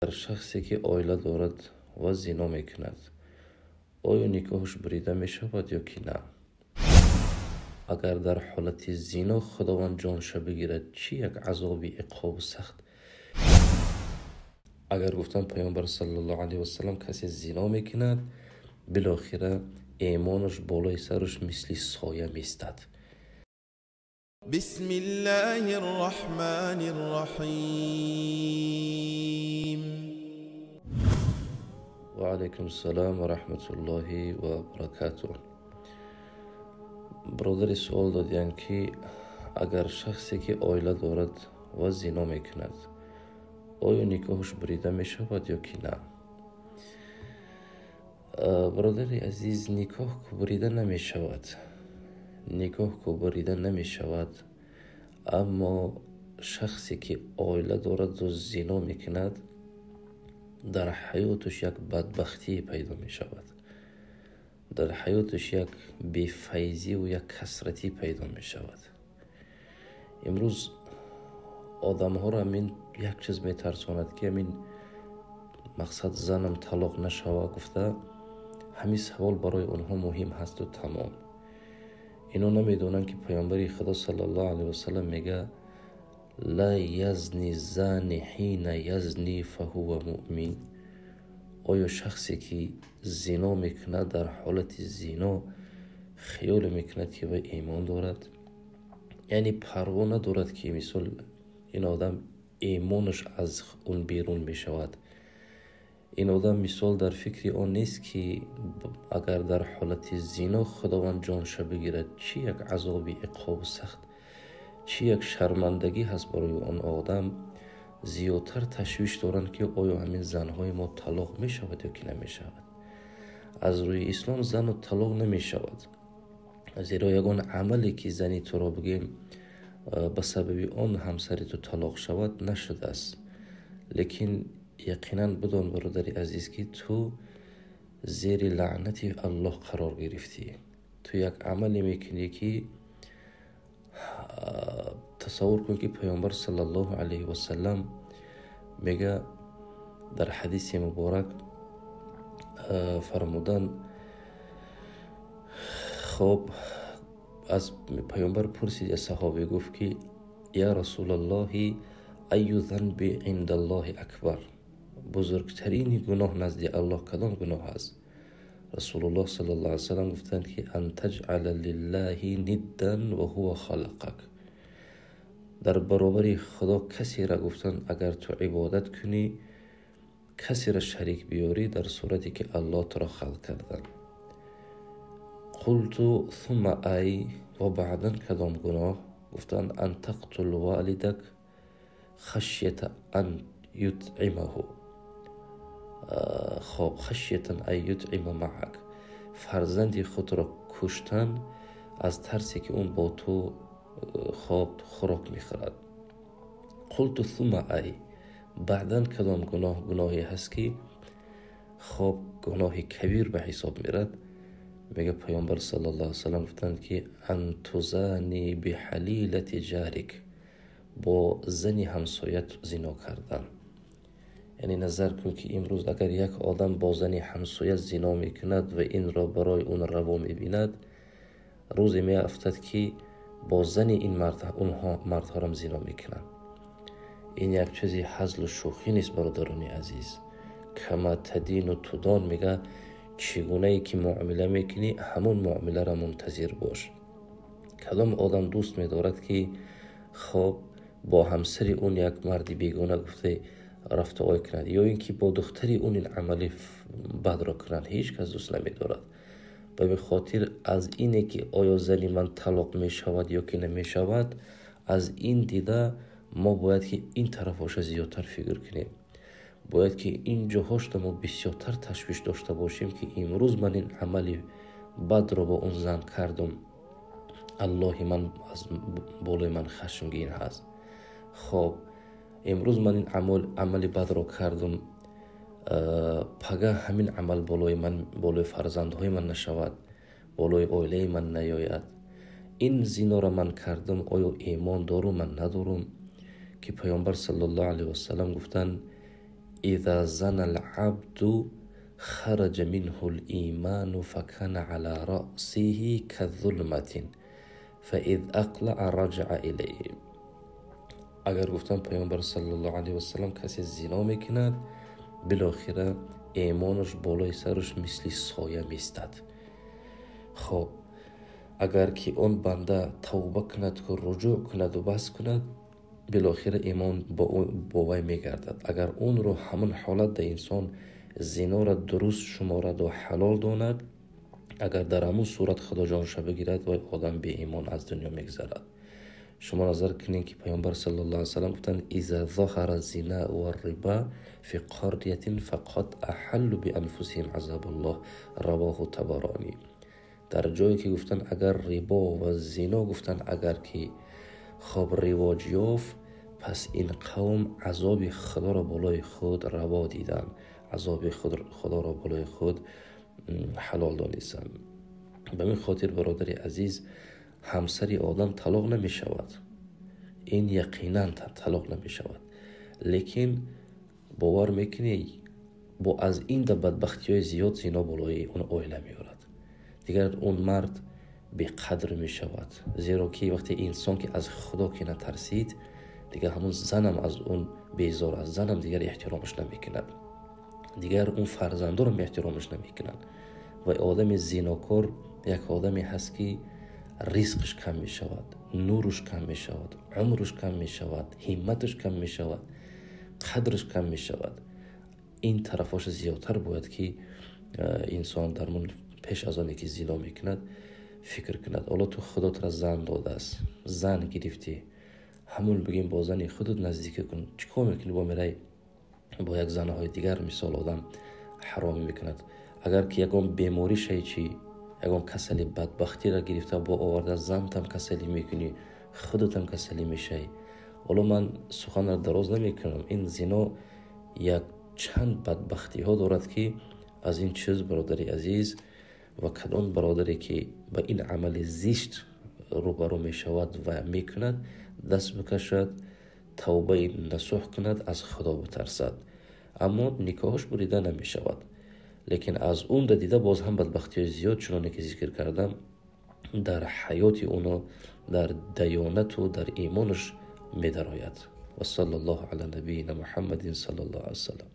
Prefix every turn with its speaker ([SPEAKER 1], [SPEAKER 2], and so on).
[SPEAKER 1] Шахсе ки оила дорад ва зино мекунад, оё никоҳаш бурида мешавад ё ки на? Агар дар ҳолати зино Худованд ҷонша бигирад, чӣ як азоби иқобу сахт? Агар гуфтан Паёмбар саллаллоҳу алайҳи васаллам, касе зино мекунад, билохира имонаш болои сараш мисли соя меистад.
[SPEAKER 2] بسم الله الرحمن الرحيم.
[SPEAKER 1] Ва алайкум салом ва раҳматуллоҳи ва баракатуҳ. Бародари суол додиянд, ки агар шахсе ки оила дорад ва зино мекунад, оё никоҳаш бурида мешавад ё ки на? Бародари азиз, никоҳ бурида намешавад. Никоҳ ку бурида намешавад, аммо шахсе ки оила дораду зино мекунад, дар ҳаёташ як бадбахтие пайдо мешавад, дар ҳаёташ як бефайзиву як касратӣ пайдо мешавад. Имрӯз одамҳоро ҳамин як чиз метарсонад, ки ҳамин мақсад занам талоқ нашава гуфта, ҳамин савол барои онҳо муҳим ҳасту тамом. Ино намедонанд, ки Паёмбари Худо саллаллоҳу алайҳи васаллам мега: ла язни зани ҳина язни фаҳува муъмин. Оё шахсе ки зино мекунад, дар ҳолати зино хиёле мекунад, ки вай имон дорад? Яъне парво надорад, ки мисол ин одам имонаш аз он берун мешавад. Ин одам мисол дар фикри он нест, ки агар дар ҳолати зино Худованд ҷонша бигирад, чӣ як азоби иқобу сахт, чӣ як шармандагӣ ҳаст барои он одам. Зиёдтар ташвиш доранд, ки оё ҳамин занҳои мо талоқ мешавад ё ки намешавад. Аз рӯи ислом зану талоқ намешавад, зеро ягон амале ки зани туро бигем, ба сабаби он ҳамсари ту талоқ шавад, нашудааст. Лекин яқинан бидон, бародари азиз, ки ту зери лаънати Аллоҳ қарор гирифтӣ. Ту як амале мекунӣ, ки тасаввур кун, ки Паёмбар саллаллоҳу алайҳи васаллам мега дар ҳадиси муборак фармудан. Хоб, аз Паёмбар пурсид я саҳобӣ, гуфт ки: я Расулаллоҳи, айю занби индаллоҳи акбар? Бузургтарини гуноҳ назди Аллоҳ кадом гуноҳ аст? Расулуллоҳ саллаллоҳу алайҳи васаллам гуфтанд, ки ан таҷъала лиллаҳи ниддан ва ҳува халақак. Дар баробари Худо касеро гуфтанд, агар ту ибодат кунӣ, касеро шарик биёрӣ, дар сурате ки Аллоҳ туро халқ кардан. Қулту сумма ай? Ва баъдан кадом гуноҳ? Гуфтанд: ан тақтул валидак хашята ан ютъимаҳу, хоб, хашятан ан ютъима маъак. Фарзанди худро куштан аз тарсе ки он бо ту, хоб, хӯрок мехӯрад. Қулту сумма ай? Баъдан кадом гуноҳ, гуноҳе ҳаст, ки, хоб, гуноҳи кабир ба ҳисоб мерад? Мега Паёмбар саллаллоҳу алайҳи васаллам гуфтанд, ки ан тузани биҳалилати ҷарик, бо зани ҳамсоят зино кардан. Яъне назар кун, ки имрӯз агар як одам бо зани ҳамсоя зино мекунад ва инро барои он раво мебинад, рӯзе меафтад, ки бо зани ин мард онҳо мардҳорам зино мекунанд. Ин як чизи ҳазлу шӯхӣ нест, бародарони азиз. Кама тадину тудон мега, чӣ гунае ки муомила мекунӣ, ҳамон муомиларо мунтазир бош. Кадом одам дӯст медорад, ки, хоб, бо ҳамсари он як марди бегона гуфта рафту ой кунад ё ин ки бо духтари он ин амали бадро кунад? Ҳеҷ кас дӯст намедорад. Ба ин хотир аз ине ки оё зани ман талоқ мешавад ё ки намешавад, аз ин дида мо бояд ки ин тарафоша зиёдтар фикр кунем. Бояд ки ин ҷоҳошда мо бисёртар ташвиш дошта бошем, ки имрӯз ман ин амали бадро бо он зан кардум, Аллоҳи ман аз болои ман хашмгин ҳаст. Хоб, имрӯз ман ин амали бадро кардум, пага ҳамин амал болои ман, болои фарзандҳои ман нашавад, болои оилаи ман наёяд. Ин зиноро ман кардам, оё имон дорум, ман надорум? Ки Паёмбар саллаллоҳу алайҳи васаллам гуфтанд: إذا زنى العبد خرج منه الإيمان فكان على رأسه كظلمة فإذ أقلع رجع إليه. Агар гуфтан Паёмбар саллаллоҳу алайҳи васаллам, касе зино мекунад, билохира имонаш болои сараш мисли соя меистад. Хоб, агар ки он банда тавба кунад, руҷӯъ кунаду бас кунад, билохира имон бо вай мегардад. Агар онро ҳамон ҳолат да инсон зинора дуруст шумораду ҳалол донад, агар дар ҳамун сурат Худо ҷонша бигирад, вай одам беимон аз дунё мегзарад. Шумо назар кунед, ки Паёмбар саллаллоҳу алайҳи васаллам гуфтанд: إذا ظهر الزنا والربا في قرية فقد أحلوا بأنفسهم عذاب الله. رواه الطبراني. Дар ҷое ки гуфтанд, агар рибо ва зино, гуфтанд, агар ки хоб ривоҷ ёфт, пас ин қавм азоби Худоро болои худ раво диданд, азоби Худоро болои худ ҳалол донистанд. Ба ин хотир, бародари азиз, ҳамсари одам талоқ намешавад, ин яқинан талоқ намешавад, лекин бовар мекунӣ, бо аз ин да бадбахтиҳои зиёд зино болои он оила меорад. Дигар он мард беқадр мешавад, зеро ки вақте инсон ки аз Худо ки натарсид, дигар ҳамон занам аз он безор аст, занам дигар эҳтиромаш намекунад, дигар он фарзандорам эҳтиромаш намекунад. Ва одами зинокор як одаме ҳаст, ки ризқш кам мешавад, нуруш кам мешавад, умруш кам мешавад, ҳимматаш кам мешавад, қадраш кам мешавад. Ин тарафоша зиёдтар бояд, ки инсон дар мон пеш аз оне ки зино мекунад, фикр кунад. Ҳоло ту Худо тура зан додааст, зан гирифтӣ, ҳамун бигем, бо зани худат наздикӣ кун. Чӣ кор мекунӣ, бо мерай бо як занаҳои дигар, мисол, одам ҳаромӣ мекунад. Агар ки ягон беморӣ шаи чӣ, ягон касали бадбахтиро гирифта бо оварда, зантам касалӣ мекунӣ, худатам касалӣ мешавӣ. Ҳоло ман суханро дароз намекунам. Ин зино як чанд бадбахтиҳо дорад, ки аз ин чиз, бародари азиз, ва кадом бародаре ки ба ин амали зишт рӯбарӯ мешавад ва мекунад, даст бикашад, тавбаи насӯҳ кунад, аз Худо битарсад. Аммо никоҳаш бурида намешавад, лекин аз он да дида боз ҳам бадбахтиҳои зиёд, чуноне ки зикр кардам, дар ҳаёти уно, дар даёнату дар имонаш медарояд. Ва саллаллоҳу ала набиина Муҳаммадин саллаллоҳу алайҳи васаллам.